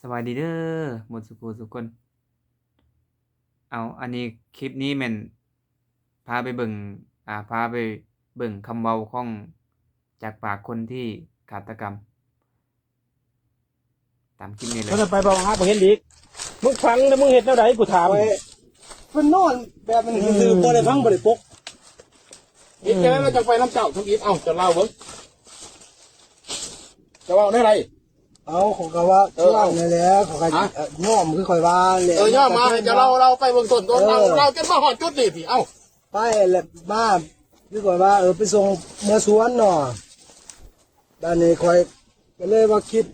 ສະບາຍດີເດີ ໝົດສູ່ຜູ້ສູ່ຄົນ. ເອົາ ອັນນີ້ ຄລິບນີ້ແມ່ນພາໄປເບິ່ງ ອ່າ ພາໄປເບິ່ງຄຳເວົ້າຂອງ ຈາກປາກຄົນທີ່ຄາດຕະກຳ ຕາມຄລິບນີ້ເລີຍ. ເພິ່ນໄປເວົ້າຫາບໍ່ເຫັນອີກ. ມຶງຝັງແລ້ວມຶງເຮັດແນວໃດ ກູຖາມ? ເພິ່ນນອນແບບນັ້ນຊື່ໆ ບໍ່ໄດ້ຝັງ ບໍ່ໄດ້ປົກ. ເຮັດຈັ່ງໃດລາວຈັ່ງໄປນຳເຈົ້າທຳອິດ? ເອົ້າ ເຈົ້າເລົ່າເບິ່ງ ເຈົ້າເວົ້າແນວໃດ? ເອົາ ຂ້ອຍກໍວ່າ ເອີ ເອົາ ນັ້ນແຫຼະ ຂ້ອຍກໍ ຮະ? ຍອມຄືຂ້ອຍວ່າແຫຼະ. ເອີ ຍອມມາ ເຈົ້າເລົ່າ ເລົ່າໄປເບື້ອງຕົ້ນ ເອີ ເອົາ ເລົ່າຈົນມາຮອດຈຸດນີ້ຕິ ເອົ້າ ໄປແລ້ວມາ ຄືຂ້ອຍວ່າ ເອີ ໄປສົ່ງເມືອສວນເນາະ. ບາດນີ້ຂ້ອຍກໍເລີຍວ່າຄິດ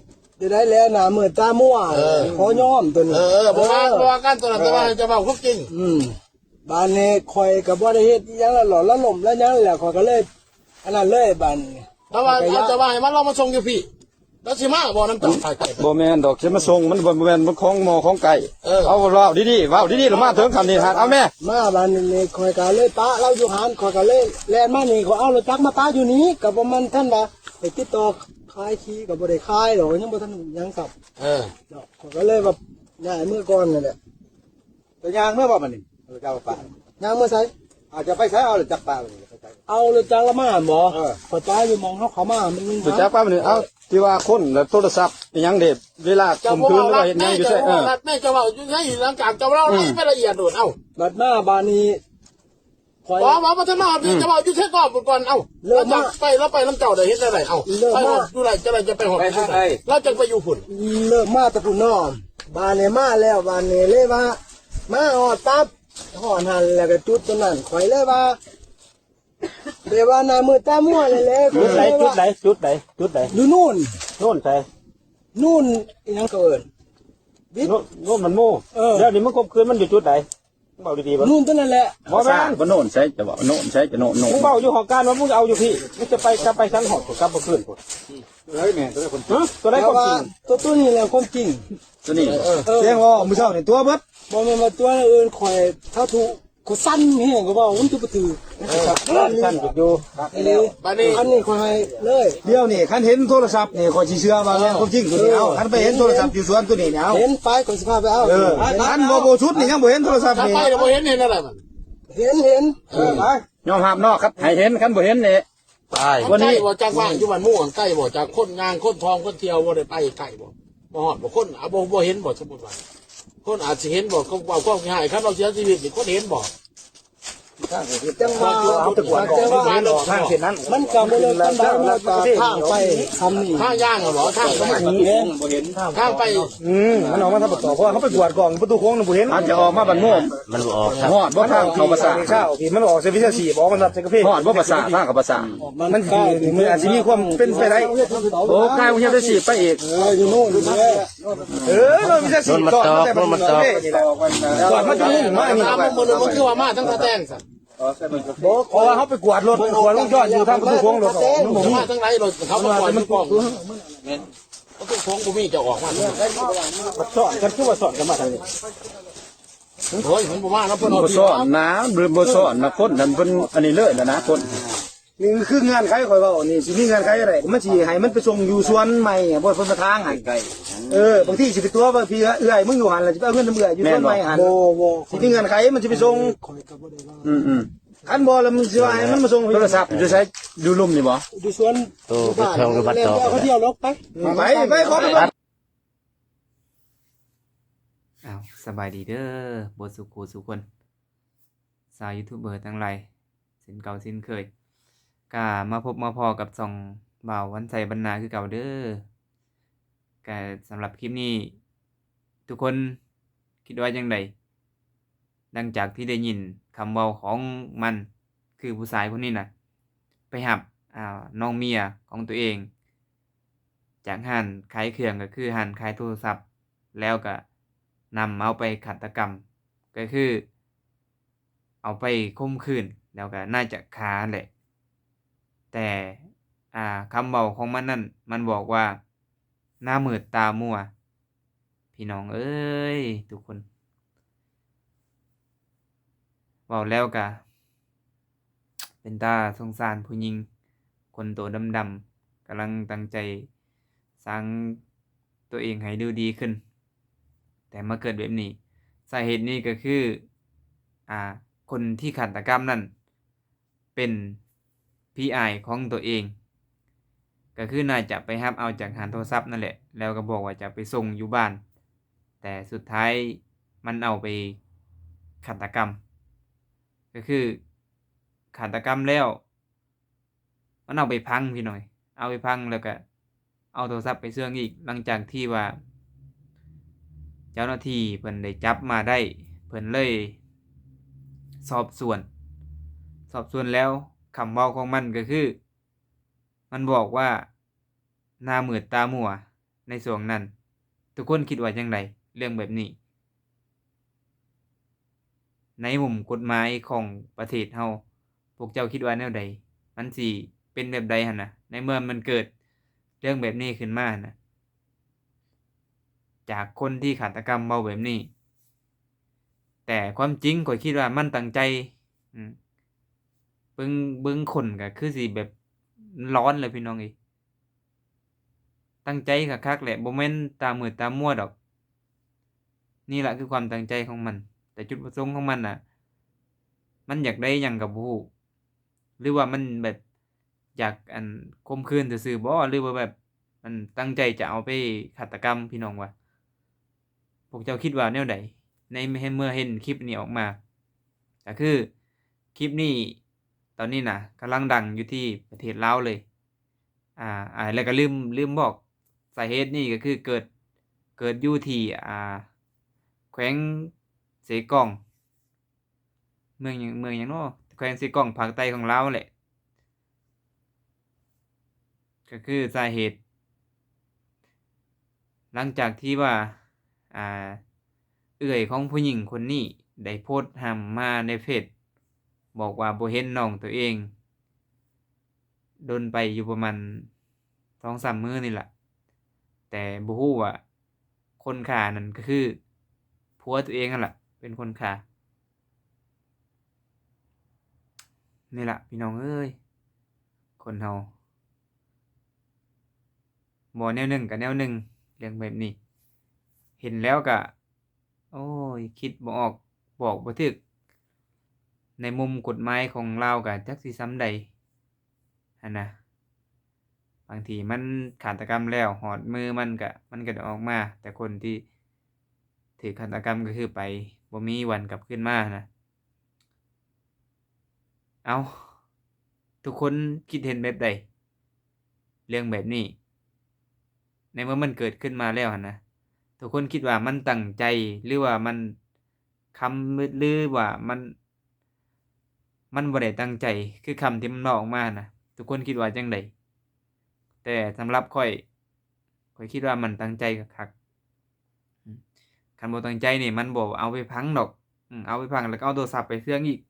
ໄດ້ແລ້ວ ໜ້າມືດຕາມົວ ເອີ ຂໍຍອມຕົວນີ້. ເອີ ເອີ ບໍ່ວ່າ ເອີ ບໍ່ວ່າກັນຕົວນັ້ນ ເອີ ແຕ່ວ່າໃຫ້ເຈົ້າເວົ້າຄວາມຈິງ. ອືມ ບາດນີ້ຂ້ອຍກໍບໍ່ໄດ້ເຮັດອີ່ຫຍັງແລ້ວ ລະລົ້ມລະຫຍັງແລ້ວ ຂ້ອຍກໍເລີຍອັນນັ້ນເລີຍບາດນີ້. ແຕ່ວ່າ ເອົາ ເຈົ້າວ່າໃຫ້ມາ ລາວມາສົ່ງຢູ່ພີ້ ລາວຊິມາບໍ່ນຳເຈົ້າ? ບໍ່ແມ່ນດອກ ຊິມາສົ່ງ ມັນບໍ່ແມ່ນ ມັນຂອງໝໍຂອງໄກ່. ເອີ ເອົາ ເວົ້າດີໆ ເວົ້າດີໆ ລະມາເຖິງຂັ້ນນີ້ຫັ້ນ ເອົາແມ່. ມາບາດນີ້ຂ້ອຍກໍເລີຍປະລາວຢູ່ຫັ້ນ ຂ້ອຍກໍເລີຍແລ່ນມານີ້ ຂ້ອຍເອົາລົດຈັກມາປະຢູ່ນີ້ ກໍບໍ່ແມ່ນທັນວ່າໄປຕິດຕໍ່ຂາຍຂີ້ ກໍບໍ່ໄດ້ຂາຍດອກ ຍັງບໍ່ທັນຫຍັງຊ້ຳ. ເອີ ເນາະ ຂ້ອຍກໍເລີຍວ່າຍ້າຍເມືອກ່ອນນັ້ນແຫຼະ. ເຈົ້າຍ່າງເມືອບໍ່ບາດນີ້? ເຈົ້າປະ ຍ່າງເມືອໃສ? ອາດຈະໄປໃສ? ເອົາລົດຈັກປະບາດນີ້ ເອົາລົດຈັກລະມາບໍ່? ເອີ ຂ້ອຍປະຢູ່ໝ່ອງເຮົາເຂົ້າມາ ມັນມີລົດຈັກປະບາດນີ້. ເອົາ ທີ່ວ່າຄົນລະໂທລະສັບອີ່ຫຍັງເດ ເວລາຂົ່ມຂືນ ຫຼືວ່າເຮັດຫຍັງຢູ່ໃສ? ເອີ ແມ່ເຈົ້າເວົ້າຢູ່ໃສ? ຫຼັງຈາກເຈົ້າເລົ່າ ອືມ ລາຍລະອຽດໂລດ. ເອົ້າ ບັດມາບາດນີ້ ຂ້ອຍ ບໍ່ ບໍ່ ບໍ່ທັນຮອດນີ້ ອືມ ຈະເວົ້າຢູ່ໃສກ່ອນພຸ້ນກ່ອນ. ເອົ້າ ເລີ່ມມາ ລາວຈະໄປ ລາວໄປນຳເຈົ້າໄດ້ເຮັດແນວໃດ? ເອົ້າ ເລີ່ມມາ ໄປຮອດຢູ່ໃດ ຈະໄດ້ຈະໄປຮອດ ໄປທາງໃດ? ລາວຈະໄປຢູ່ພຸ້ນ ເລີ່ມມາແຕ່ພຸ້ນເນາະ. ບາດນີ້ມາແລ້ວ ບາດນີ້ເລີຍວ່າມາຮອດປັບ ຮອດຫັ້ນແລ້ວກໍຈຸດຕົວນັ້ນ ຂ້ອຍເລີຍວ່າ ແບບວ່າໜ້າມືດຕາມົວເລີຍແຫຼະ. ຈຸດໃດ? ຈຸດໃດ? ຈຸດໃດ? ຢູ່ໂນ່ນ ໂນ່ນໃສ? ໂນ່ນອີ່ຫຍັງເຂົາເອີ້ນ ບິດ ໂນ່ນ ໂນ່ນມັນໂມ. ເອີ ດຽວນີ້ມັນຂົ່ມຂືນມັນຢູ່ຈຸດໃດ? ເວົ້າດີໆ ເບິ່ງ ໂນ່ນຕົວນັ້ນແຫຼະ. ບໍ່ແມ່ນ ບໍ່ໂນ່ນໃສ ຈະເວົ້າໂນ່ນໃສ ຈະໂນ່ນ ໂນ່ນ ມຶງເວົ້າຢູ່ຫ້ອງການວ່າມຶງເອົາຢູ່ພີ້ ມຶງຈະໄປ ກັບໄປສັງຫອດ ກັບບໍ່ຄືນພຸ້ນ. ເອີຍ ແມ່ນ ຕົວໃດຄວາມຈິງ? ຮະ? ຕົວໃດຄວາມຈິງ? ຕົວ ຕົວນີ້ແຫຼະຄວາມຈິງ ຕົວນີ້. ເອີ ເອີ ແສດງວ່າອອກມື້ເຊົ້ານີ້ຕົວເບິດ. ບໍ່ແມ່ນວ່າຕົວອື່ນ ຂ້ອຍທາທູ ຂ້ອຍສັ່ນແຮງ ກໍເວົ້າມັນຄືບໍ່ຖືກ. ເອີ ສັ່ນຢູ່ ບາດນີ້ ອັນນີ້ຂ້ອຍໃຫ້ເລີຍ. ດຽວນີ້ຄັນເຫັນໂທລະສັບນີ້ ຂ້ອຍຊິເຊື່ອວ່າແມ່ນຄວາມຈິງຕົວນີ້. ເອົາ ຄັນໄປເຫັນໂທລະສັບຢູ່ສວນຕົວນີ້ນີ້ ເອົາ ເຫັນໄປ ຂ້ອຍຊິພາໄປເອົາ. ເອີ ຄັນບໍ່ ບໍ່ສຸດນີ້ຍັງບໍ່ເຫັນໂທລະສັບນີ້ ໄປແລ້ວບໍ່ເຫັນ ເຫັນແນວໃດມັນ? ເຫັນ ເຫັນ. ເອີ ໄປ ຍອມຮັບເນາະ ຄັນໃຫ້ເຫັນ ຄັນບໍ່ເຫັນນີ້ ຕາຍ. ມັນ ມັນໃກ້ບໍ່ ຈັກວ່າຢູ່ບ້ານໝູ່ຫັ້ນ ໃກ້ບໍ່ ຈາກຄົນຍ່າງ ຄົນທ່ອງ ຄົນທ່ຽວ ບໍ່ໄດ້ໄປໃກ້ບໍ່? ບໍ່ຮອດບໍ່? ຄົນ ອາ ບໍ່ ບໍ່ເຫັນບໍ່? ສົມມຸດວ່າ ຄົນອາດຊິເຫັນບໍ່? ເຂົາເວົ້າຄວາມຊິຮ້າຍ ຄັນເຮົາເສຍຊີວິດນີ້ ຄົນເຫັນບໍ່? ທາງເສັ້ນນັ້ນ ມັນກໍບໍ່ເລີກປານໃດເນາະ ຈາກທາງໄປທາງນີ້ ທາງຍ່າງເນາະ ທາງໄປ ບໍ່ເຫັນ ທາງໄປ. ອືມ ມັນອອກມາທາງປະຕູ ເພາະວ່າເຮົາໄປກວດກ້ອງປະຕູໂຄ້ງນະ ບໍ່ເຫັນ. ອາດຈະອອກມາບ້ານໂມ ມັນບໍ່ອອກ ຮອດບໍ່ທາງເຂົ້າປາສາດ? ເຊົ້າ ທີ່ມັນອອກໃສ່ວິຊາຊີບ ອອກມາສັບໃສ່ກາເຟ ຮອດບໍ່ປາສາດ ທາງເຂົ້າປາສາດ? ມັນ ມັນ ມັນອາດຊິມີຄວາມເປັນໄປໄດ້. ໂອ້ ກາຍວົງເຮັດໄດ້ສີບໄປອີກ. ເອີ ຢູ່ໂນ່ນ ເອີ ໂນ່ນມີແຕ່ສີບ ໂນ່ນມັນຕອກ ໂນ່ນມັນຕອກ ກວດມາຈົນງງມານີ້. ຄືວ່າມາທາງທ່າແຕງຊັ້ນ? ບໍ່ ເພາະວ່າເຮົາໄປກວດລົດ ໄປກວດວົງຈອນຢູ່ທາງປະຕູໂຄ້ງລົດອອກ ມາທາງໃດລົດ ເຂົາມາກວດຢູ່ກ້ອງ ແມ່ນ ປະຕູໂຄ້ງບໍ່ມີ ເຈົ້າອອກມາ. ມັນຊ້ອນກັນ ຄືວ່າຊ້ອນກັນມາທາງນີ້. ໂອ້ຍ ມັນບໍ່ມານຳເພິ່ນ ບໍ່ຊ້ອນນະ ບໍ່ຊ້ອນນະ ຄົນນັ້ນເພິ່ນອັນນີ້ເລີຍນະ ຄົນ ນີ້ຄືເງື່ອນໄຂຂ້ອຍເວົ້ານີ້ ຊິມີເງື່ອນໄຂໃດ ມັນຊິໃຫ້ມັນໄປສົ່ງຢູ່ສວນໃໝ່ ບໍ່ເພິ່ນມາທາງຫັ້ນ. ເອີ ບາງທີຊິໄປຕົວະວ່າ ພີ່ເອື້ອຍ ມຶງຢູ່ຫັ້ນລະ ຊິໄປເອົາເງິນນຳເອື້ອຍຢູ່ສວນໃໝ່ຫັ້ນ. ບໍ່ ບໍ່ ຊິມີເງື່ອນໄຂ ມັນຊິໄປສົ່ງ ອືມໆ ຄັນບໍ່ລະ ມັນຊິວ່າໃຫ້ມັນມາສົ່ງ. ໂທລະສັບຢູ່ໃສ? ຢູ່ລຸ່ມນີ້ບໍ່? ຢູ່ສວນ ໂຕ ໄປເທິງຢູ່ບ້ານຕອກ ເຂົາດຽວລົກໄປ ໄປ ໄປ ຂໍ ອ້າວ ສະບາຍດີເດີ ເບິດສູ່ຄູ່ສູ່ຄົນ ຊາວຢູທູບເບີທັງຫຼາຍ ເຊັ່ນເກົ່າເຊັ່ນເຄີຍ ກະມາພົບມາພໍ້ກັບຊ່ອງບ່າວວັນໄຊບັນນາຄືເກົ່າເດີ. ກະສຳລັບຄລິບນີ້ ທຸກຄົນຄິດວ່າຈັ່ງໃດ? ຫຼັງຈາກທີ່ໄດ້ຍິນຄຳເວົ້າຂອງມັນ ຄືຜູ້ຊາຍຄົນນີ້ນະ ໄປຮັບ ອ່າ ນ້ອງເມຍຂອງຕົວເອງ ຈາກຮ້ານຂາຍເຄື່ອງ ກໍຄືຮ້ານຂາຍໂທລະສັບ ແລ້ວກໍນຳເອົາໄປຄາດຕະກຳ ກໍຄືເອົາໄປຂົ່ມຂືນ ແລ້ວກໍໜ້າຈະຂ້າແຫຼະ. ແຕ່ ອ່າ ຄຳເວົ້າຂອງມັນນັ້ນ ມັນບອກວ່າ ໜ້າມືດຕາມົວ. ພີ່ນ້ອງເອີຍ ທຸກຄົນ ເວົ້າແລ້ວກະເປັນຕາສົງສານຜູ້ຍິງຄົນໂຕດຳໆ ກຳລັງຕັ້ງໃຈສ້າງຕົວເອງໃຫ້ດູດີຂຶ້ນ. ແຕ່ມາເກີດແບບນີ້. ສາເຫດນີ້ກໍຄື ອ່າ ຄົນທີ່ຄາດຕະກຳນັ້ນ ເປັນພີ່ອ້າຍຂອງຕົວເອງ ກໍຄືໜ້າຈະໄປຮັບເອົາຈາກຮ້ານໂທລະສັບນັ້ນແຫຼະ ແລ້ວກໍບອກວ່າຈະໄປສົ່ງຢູ່ບ້ານ ແຕ່ສຸດທ້າຍມັນເອົາໄປຄາດຕະກຳ ກໍຄືຄາດຕະກຳແລ້ວ ມັນເອົາໄປພັງພີ່ນ້ອງ ເອົາໄປພັງ ແລ້ວກໍເອົາໂທລະສັບໄປເຊື່ອງອີກ ຫຼັງຈາກທີ່ວ່າເຈົ້າໜ້າທີ່ເພິ່ນໄດ້ຈັບມາໄດ້ ເພິ່ນເລີຍສອບສວນ ສອບສວນແລ້ວ ຄຳເວົ້າຂອງມັນກໍຄື ມັນບອກວ່າ ໜ້າມືດຕາມົວໃນຊ່ວງນັ້ນ. ທຸກຄົນຄິດວ່າຈັ່ງໃດເລື່ອງແບບນີ້? ໃນມຸມກົດໝາຍຂອງປະເທດເຮົາ ພວກເຈົ້າຄິດວ່າແນວໃດ? ມັນຊິເປັນແບບໃດຫັ້ນນະ? ໃນເມື່ອມັນເກີດເລື່ອງແບບນີ້ຂຶ້ນມາຫັ້ນນະ ຈາກຄົນທີ່ຄາດຕະກຳເວົ້າແບບນີ້ ແຕ່ຄວາມຈິງຂ້ອຍຄິດວ່າມັນຕັ້ງໃຈ ອືມ ເບິ່ງ ເບິ່ງຄົນກໍຄືຊິແບບຮ້ອນແຫຼະພີ່ນ້ອງເອີຍ. ຕັ້ງໃຈຄັກໆແຫຼະ ບໍ່ແມ່ນຕາມືດຕາມົວດອກ. ນີ້ລະຄືຄວາມຕັ້ງໃຈຂອງມັນ ແຕ່ຈຸດປະສົງຂອງມັນນະ ມັນຢາກໄດ້ຫຍັງກໍບໍ່ຮູ້ ຫຼືວ່າມັນແບບຢາກ ອັນ ຂົ່ມຂືນຊື່ໆບໍ ຫຼືວ່າແບບມັນຕັ້ງໃຈຈະເອົາໄປຄາດຕະກຳ ພີ່ນ້ອງວ່າ. ພວກເຈົ້າຄິດວ່າແນວໃດ ໃນເມື່ອເຫັນຄລິບນີ້ອອກມາ? ກໍຄືຄລິບນີ້ຕອນນີ້ນະກຳລັງດັງຢູ່ທີ່ປະເທດລາວເລີຍ. ອ່າ ອ່າ ແລ້ວກໍລືມ ລືມບອກ ສາເຫດນີ້ກໍຄືເກີດ ເກີດຢູ່ທີ່ ອ່າ ແຂວງເຊກອງ ເມືອງຫຍັງ ເມືອງຫຍັງເນາະ ແຂວງເຊກອງ ພາກໃຕ້ຂອງລາວແຫຼະ. ກໍຄືສາເຫດ ຫຼັງຈາກທີ່ວ່າ ອ່າ ເອື້ອຍຂອງຜູ້ຍິງຄົນນີ້ໄດ້ໂພສຫາມາໃນເຟສ ບອກວ່າບໍ່ເຫັນນ້ອງຕົວເອງດົນໄປຢູ່ປະມານສອງສາມມື້ນີ້ລະ ແຕ່ບໍ່ຮູ້ວ່າຄົນຂ້ານັ້ນກໍຄືຜົວຕົວເອງຫັ້ນລະເປັນຄົນຂ້າ. ນີ້ລະພີ່ນ້ອງເອີຍ ຄົນເຮົາ ບໍ່ແນວໜຶ່ງກໍແນວໜຶ່ງ ເລື່ອງແບບນີ້ ເຫັນແລ້ວກະ ໂອ້ຍ ຄິດບໍ່ອອກ ບອກບໍ່ຖືກ. ໃນມຸມກົດໝາຍຂອງລາວກະຈັກຊິສ່ຳໃດຫັ້ນນະ ບາງທີມັນຄາດຕະກຳແລ້ວ ຮອດມືມັນກະ ມັນກະໄດ້ອອກມາ ແຕ່ຄົນທີ່ຖືກຄາດຕະກຳກໍຄືໄປ ບໍ່ມີວັນກັບຄືນມາຫັ້ນນະ. ເອົ້າ ທຸກຄົນຄິດເຫັນແບບໃດເລື່ອງແບບນີ້? ໃນເມື່ອມັນເກີດຂຶ້ນມາແລ້ວຫັ້ນນະ ທຸກຄົນຄິດວ່າມັນຕັ້ງໃຈ ຫຼືວ່າມັນຄຳ ຫຼືວ່າມັນ ມັນບໍ່ໄດ້ຕັ້ງໃຈ ຄືຄຳທີ່ມັນເວົ້າອອກມາຫັ້ນນະ ທຸກຄົນຄິດວ່າຈັ່ງໃດ? ແຕ່ສຳລັບຂ້ອຍ ຂ້ອຍຄິດວ່າມັນຕັ້ງໃຈຄັກໆ. ອືມ ຄັນບໍ່ຕັ້ງໃຈນີ້ມັນບໍ່ເອົາໄປພັງດອກ. ອືມ ເອົາໄປພັງແລ້ວກໍເອົາໂທລະສັບໄປເຊື່ອງອີກ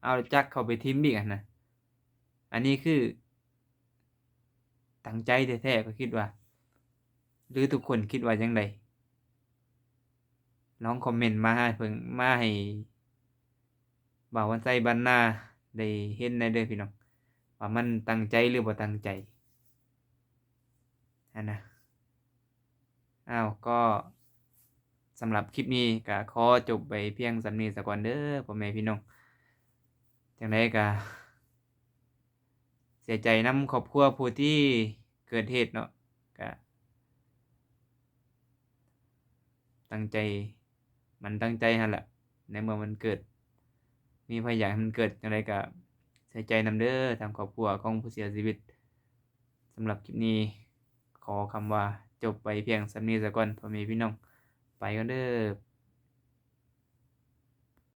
ເອົາຈັກເຂົ້າໄປຖິ້ມອີກຫັ້ນນະ. ອັນນີ້ຄືຕັ້ງໃຈແທ້ໆ ຂ້ອຍຄິດວ່າ ຫຼືທຸກຄົນຄິດວ່າຈັ່ງໃດ? ລອງຄອມເມັນມາໃຫ້ເພິ່ນ ມາໃຫ້ບ່າວວັນໄຊ ບັນນາ ໄດ້ເຫັນແດ່ເດີພີ່ນ້ອງ ວ່າມັນຕັ້ງໃຈ ຫຼືບໍ່ຕັ້ງໃຈຫັ້ນນະ. ອ້າວ ກໍສຳລັບຄລິບນີ້ກໍຂໍຈົບໄວ້ພຽງສ່ຳນີ້ສາກ່ອນເດີພໍ່ແມ່ພີ່ນ້ອງ. ຈັ່ງໃດກໍເສຍໃຈນຳຄອບຄົວຜູ້ທີ່ເກີດເຫດເນາະ ກະຕັ້ງໃຈ ມັນຕັ້ງໃຈຫັ້ນລະ ໃນເມື່ອມັນເກີດ ມີໃຜຢາກໃຫ້ມັນເກີດ ຈັ່ງໃດກະເສຍໃຈນຳເດີ ທາງຄອບຄົວຂອງຜູ້ເສຍຊີວິດ. ສຳລັບຄລິບນີ້ ຂໍຄຳວ່າຈົບໄວ້ພຽງສ່ຳນີ້ສາກ່ອນ ພໍ່ແມ່ພີ່ນ້ອງ ໄປກ່ອນເດີ.